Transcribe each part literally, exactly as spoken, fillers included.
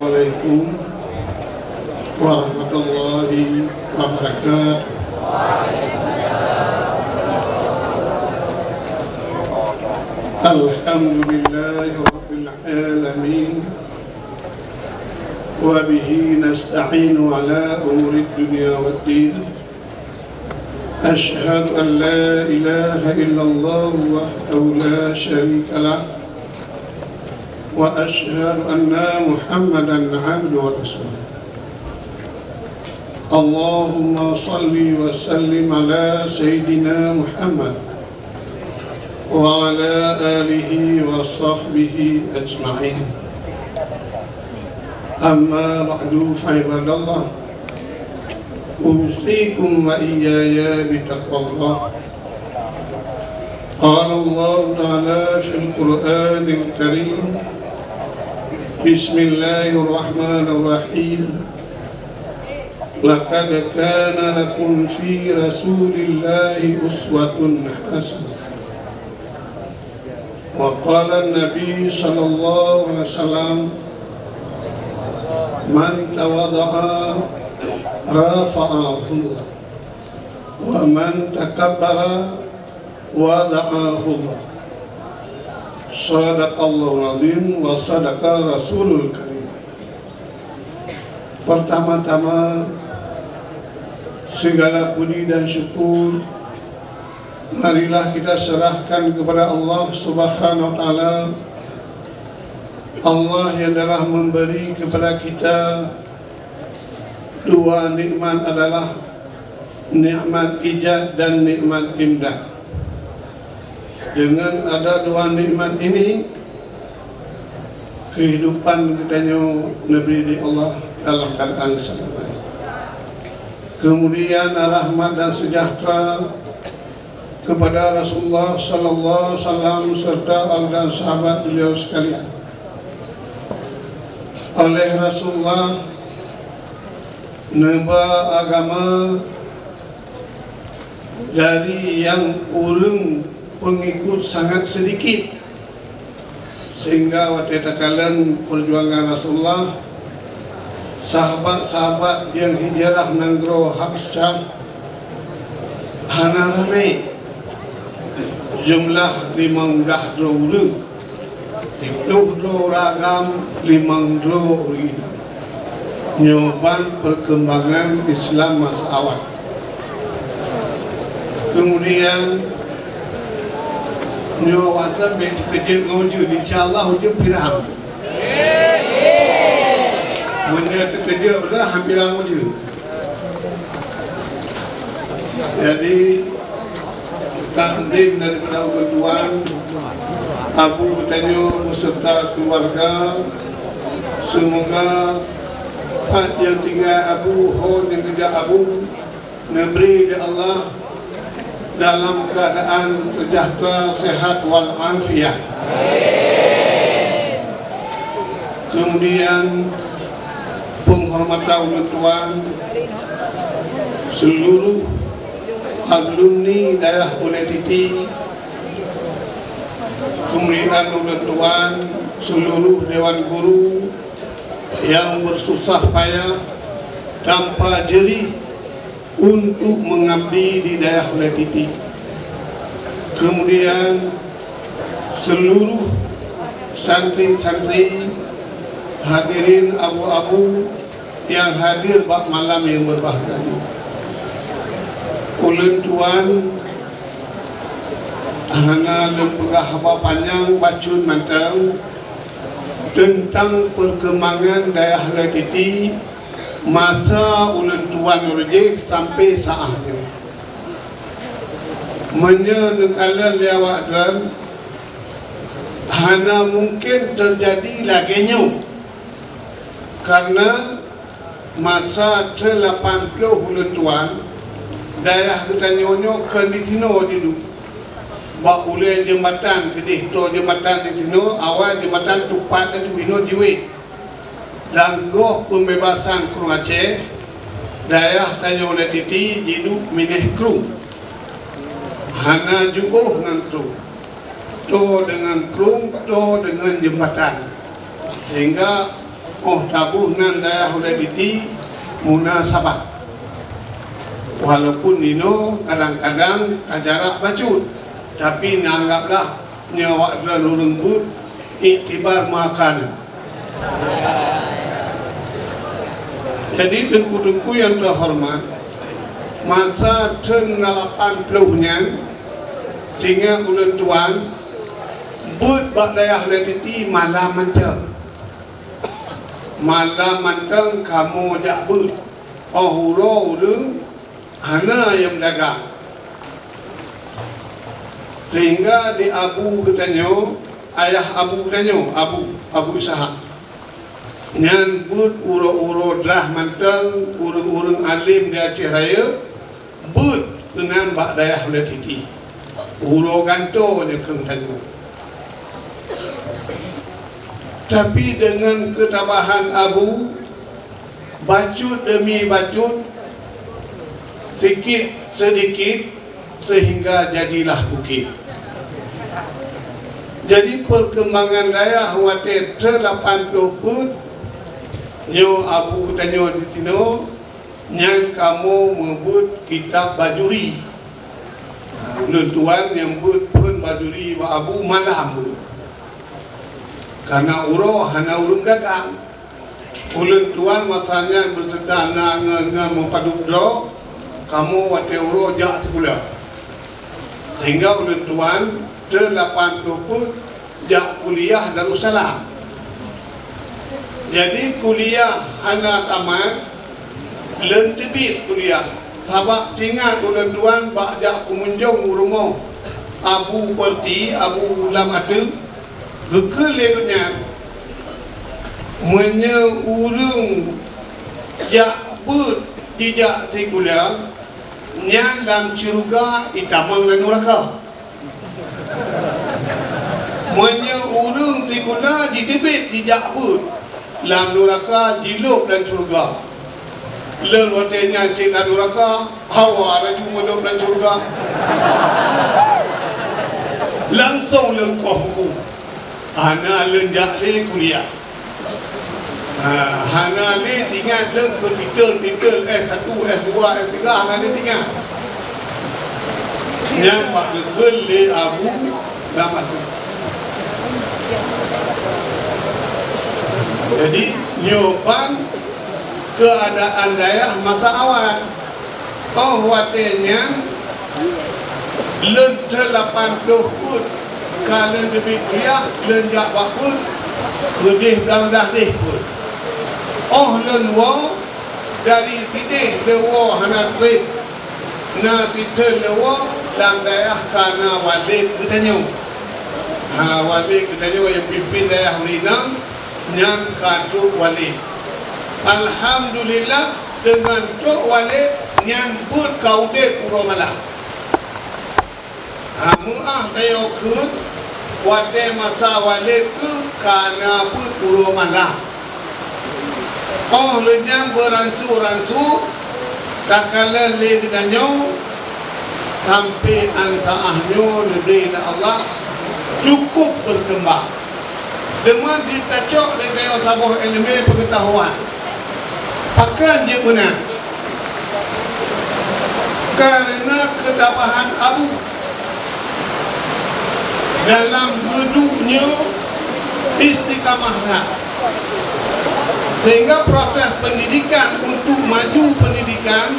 Assalamualaikum warahmatullahi wabarakatuh. Alhamdulillahi rabbil alamin. Wa bihi nasta'inu ala umurid dunya waddin. Asyhadu an la ilaha illallah wahdahu la syarika lah. Wa asyhadu anna Muhammadan abduhu wa rasuluh. Allahumma salli wa sallim ala Sayyidina Muhammad wa ala alihi wa sahbihi ajma'in. Amma ba'du, fa ibadallah, usikum wa iyyaya bitaqwallah. Qala Allahu ta'ala fil Qur'anil Karim, bismillahirrahmanirrahim. Laqad kana lakum fi Rasulillahi uswatun hasanah. Wa qala Nabi sallallahu alaihi wasallam, "Man tawadha'a rafa'ahullah, wa man takabbara wada'ahullah." Sadaqallahul azim wa sadaqa rasulul karim. Pertama-tama, segala puji dan syukur marilah kita serahkan kepada Allah Subhanahu wa Ta'ala. Allah yang telah memberi kepada kita dua nikmat, adalah nikmat ijad dan nikmat imdad. Dengan ada dua nikmat ini, kehidupan geutanyoe neubri lé Allah dalam keuadaan sangat baik. Kemudian, rahmat dan sejahtera kepada Rasulullah sallallahu alaihi wasallam serta al dan sahabat beliau sekalian. Oleh Rasulullah neuba agama dari nyang ureuëng peungikut sangat seudikit, sehingga watée takalon peujuangan Rasulullah, sahabat-sahabat nyang hijrah nanggroe Habsyah hana ramé, jeumeulah limong blah droe ureuëng. Siploh droe ureuëng agam, limong droe ureuëng inong. Nyoe ban perkembangan Islam masa awai. Kemudian, nyoe watée bék teukeujeuet ngon ujeuen, insya Allah ujeuen piram. Meunyoe teukeujeuet udah, hampir ujeuen. Jadi, takdim daripada ulôn tuan, Abu geutanyoe beserta keluarga, semoga pat nyang tinggai Abu, ho nyang geujak Abu, neubri lé Allah dalam keuadaan seujahteura, sehat wal afiat. Kemudian, peunghormatan ulôn tuan seuluruh alumni Dayah Ulée Titi, kemuliaan ulôn tuan seuluruh dewan guru nyang beususah payah tanpa jeurih untuk mengabdi di Dayah Ulée Titi. Kemudian, seluruh santri-santri, hadirin abu-abu nyang hadir bak malam nyang berbahagia nyoe. Ulôn tuan hana lôn peugah haba panyang, bacut mantong teuntang peurkeumbangan Dayah Ulée Titi masa ulôn tuan rot jih sampoe saát nyoe. Meunyoe neukalon lé awak droe, hana mungken teujadi lagée nyoe, kareuna masa teulapan ploh ulôn tuan, dayah geutanyoe nyoe kon disinoe jiduek. Bak ulée jeumbatan keudeh toe jeumbatan disinoe, awai jeumbatan tupat laju inoe jiwét. Dan goh peubebasan Krueng Aceh, dayah tanyoe Ulée Titi jiduek miléh krueng. Hana jiôh ngon krueng. Toe deungon krueng, toe deungon jeumbatan. Sehingga Oh, taboh nan dayah ulée Titi munasabah. Walaupun inoe kadang-kadang ka jarak bacut, tapi neuanggaplah nyoe awak droe ureuëng buet iktibar makana. Jadi, teungku-teungku nyang teuhoreumat, masa thon lapan ploh nyan, singoh ulôn tuan beuet bak dayah ulée Titi malam mantong. Malam mantong kamoe jak beuet, óh uroe ureuëng hana nyang meudagang. Sehingga di abu geutanyoe, ayah abu geutanyoe, abu, Abu Ishak, nyan beuet uroe-uroe dlah mantong ureuëng-ureuëng além di Aceh Raya, beuet keunan bak dayah ulée Titi. Uroe gantoe nyoe kheun tanyoe. Tapi deungon keutabahan abu, bacut deumi bacut, sikit seudikit, sehingga jadilah bukét. Jadi, peurkeumbangan dayah watée thon lapan ploh peuet, nyoe abu tanyoe di sinoe, nyan kamoe meubeuet kitab Bajuri. Ulôn tuan nyang beuet phon Bajuri bak abu malam beuet. Kareuna uroe hana ureuëng dagang. Ulôn tuan masa nyan beuseudang na ngon, ngon meupadub droe, kamoe watée uroe jak sikula. Sehingga ulôn tuan thon lapan ploh peuet jak kuliah Darussalam. Jadi, kuliah hana tamat, lôn teubiet kuliah. Sabab teuingat ulôn tuan bak jak keumunjong u rumoh Abu Perti, Abu Lam Ateueh, geukheun lé gobnyan, meunyoe ureuëng jak beuet jijak sikula, nyan lam syeuruga itamong lam nuraka. Meunyoe ureuëng sikula jiteubiet jijak beuet, lam nuraka jilôb lam syeuruga. Lôn watée nyan cit lam nuraka, hawa laju meulôb lam syeuruga. Langsong lôn koh buku. Hana lôn jak lé kuliah. Ha, hana lé teuingat lôn keu titel-titel S satu, S dua, S tiga, hana lé teuingat. Nyan bak geukheun lé Abu Lam Ateueh. Jadi, nyoe ban keuadaan dayah masa awai. Óh watée nyan, lôn thon lapan ploh peuet ka lôn teubiet kuliah, lôn jak bak peuet, keudeh blang dah deh peuet. Óh lôn woe, dari sideh lôn woe hana treb, na sitheun lôn woe lam dayah ka na walét geutanyoe. Ha, walét geutanyoe nyang pimpén dayah ureuëng inong, nyan ka trok walét. Alhamdulillah, deungon trok walét nyan beuet ka udeb uroe malam. Ha, meuáh tanyoe kheun, watée masa walét keuh ka na beuet uroe malam. Óh lheueh nyan beuransur-ansur, takalon lé geutanyoe, sampoe 'an saát nyoe leubeh lé Allah cukup beukeumbang. Deungon jitacok lé geutanyoe saboh iéleumé peungeutahuan. Pakon jeuet meunan? Kareuna keutabahan Abu dalam geuduek nyoe istiqamah that. Sehingga proses pendidikan untuk maju pendidikan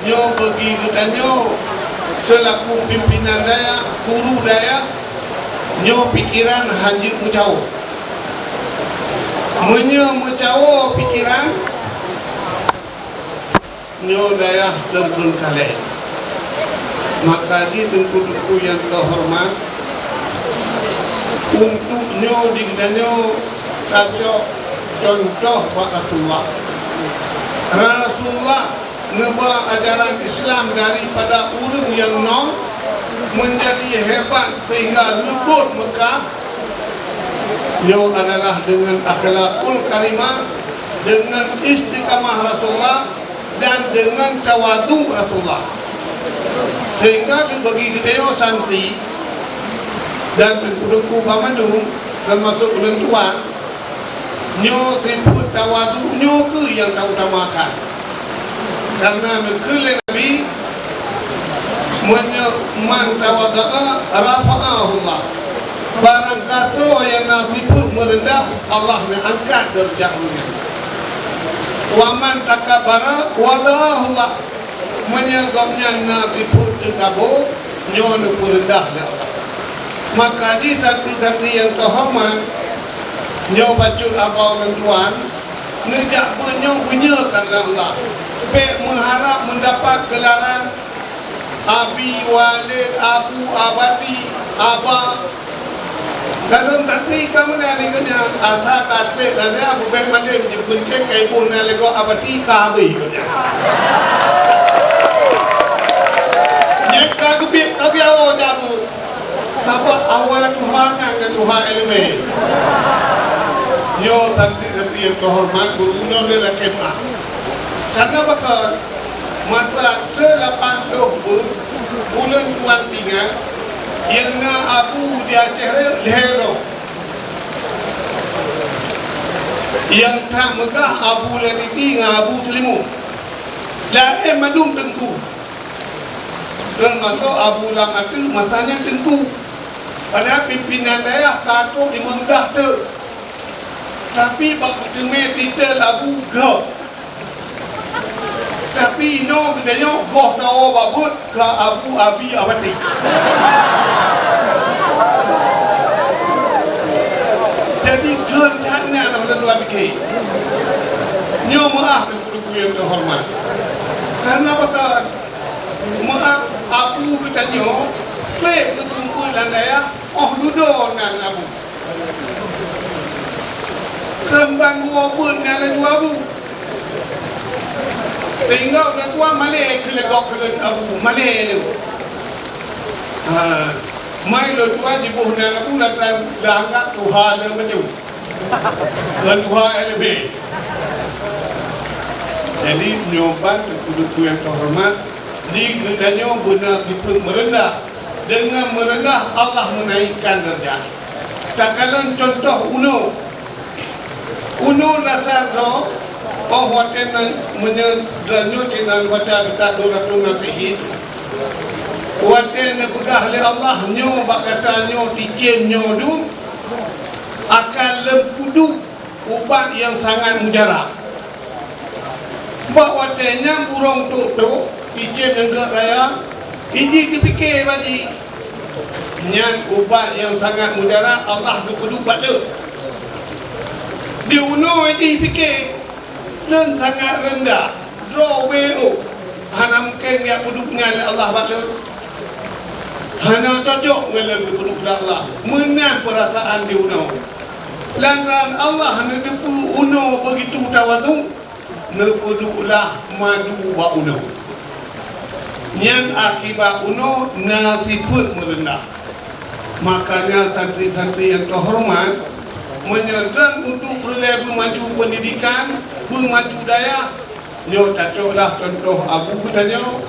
nyoe bagi geutanyoe selaku pimpinan dayah, guru dayah, nyoe pikeran hana jeuet meucawo. Meunyoe meucawo pikeran, nyoe dayah lom beungkalée. Maka jih teungku-teungku nyang teuhoreumat, untuk nyoe di geutanyoe tacok cuntoh bak Rasulullah. Rasulullah neuba ajaran Islam daripada ureuëng nyang nol menjadi hebat sehingga reubot Mekah. Nyoe adalah deungon akhlakul karimah, deungon istiqamah Rasulullah, dan deungon tawadhu Rasulullah. Sehingga bagi geutanyoe santri dan teungku-teungku banmandum, teumasok ulôn tuan, Nyoe sifeuet tawadhu nyoe kheueh nyang tautamakan. Karena neukheun lé Nabi, "Meunyoe man tawadha'a rafa'ahu Allah." Barang gasoe nyang na sifeuet meureundah, Allah neuangkat deurajat ureuëng nyan. "Wa man takabbara wadha'ahu Allah." Meunyoe gobnyan na sifeuet teukabô, nyoe neupeureundah lé Allah. Maka jih santri-santri nyang teuhoreumat, nyoe bacut aba ulôn tuan, neujak beunyoe beunyoe karna Allah. Bék meuharab meudapat geularan Abi, Walid, Abu, Abati, Aba. Ladôm santri ka meunan nyoe nyan, asai ka trép lagée Abu Bek Malém jipeunteng ka iboh na lé gob Abati ka habéh nyoe nyan. Nyan ka geubiet ka biawo jabu. Sabab awai tuha nyan ngon tuha iéleumé. Nyoe santri-santri nyang teuhoreumat, guru-guru lôn lakée meuah. Karna pakon? Masa seulapan ploh beuet ulôn tuan tinggai, nyang na abu di Aceh Rayeuk lhée droe. Nyang that meugah Abu Ladidi ngon Abu Seulimu. Laén mandum teungku. Teumasok Abu Lam Ateueh masa nyan teungku. Padahai pimpinan dayah ka trok limong blah teuk. Tapi bak geuteumé titel Abu gob. Tapi inoe geutanyoe goh tawoe bak buet ka Abu Abi Abati. Jadi kheun that nyan lôn dua pike. Nyoe meuah teungku-teungku nyang teuhoreumat. Karna pakon? Meuah abu geutanyoe trép geuteumpue lam dayah óh dudoe nan abu. Keumbang dua beuet na laju abu. Sehingga ureuëng tuha malée keuleugok keuleuen abu, malée lé. Ha, mai lôn tuha jiboh nan abu lantaran lagak tuha lé meunyoe. Keu tuha L B. Jadi, nyoe ban teungku-teungku nyang teuhoreumat, di geutanyoe beuna sifeuet meureundah. Deungon meureundah Allah meunaikan deurajat. Takalon cuntoh unoe. Unoe dasar droe, óh watée nan meunyoe droeneuh sinan baca kitab dua ratus Masehi, watée neupeugah lé Allah nyoe bak gata nyoe cicém nyoe dum akan lôn peuduek ubat nyang sangat mujarab. Bak watée nyan burông tok-tok, cicém nyang gét raya, jih teupike bak jih. Nyan ubat nyang sangat mujarab Allah geupeuduek bak lôn. Di unoe jih pike, lôn sangat reundah, droe ubé ôh, hana mungken geupeuduek nyan lé Allah bak lôn. Hana cocok ngon lôn geupeuduek lé Allah. Meunan peurasaan di unoe. Lantaran Allah neuteupeue unoe beugitu tawadhu, neupeuduek lah madu bak unoe. Nyan akibat unoe na sifeuet meureundah. Makanya santri-santri nyang teuhoreumat, meunyoe droen untuk peureulée beumaju peundidikan, beumaju dayah, nyoe tacoklah cuntoh abu geutanyoe,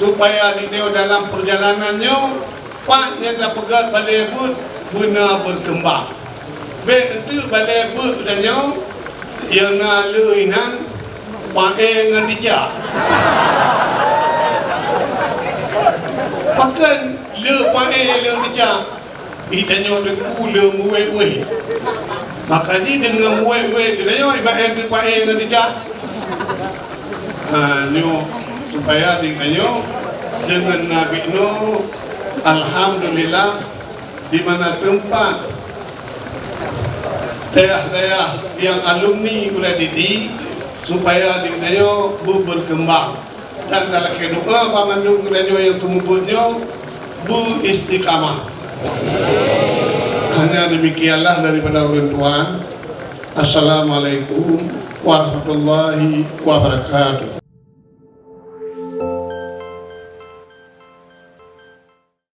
supaya di nyoe dalam peurjalanan nyoe, pat nyang tapeugét balée beuet beuna beukeumbang. Bék enteuk balée beuet geutanyoe, nyang na le inan paé ngon tica. Pakon le paé le tica? Geutanyoe teungku le meuwéh-wéh. Maka jih deungon meuwéh-wéh geutanyoe ibarat enteuk paé ngon tica. Ha, nyoe supaya di nyoe deungon Nabi Nuh, alhamdulillah, di mana teumpat dayah-dayah nyang alumni ulée didi, supaya di nyoe beubeukeumbang. Dan talakée doa bak mandum geutanyoe nyang seumeubeuet nyoe beuistiqamah. Hanya demikianlah daripada ulôn tuan. Assalamualaikum warahmatullahi wabarakatuh.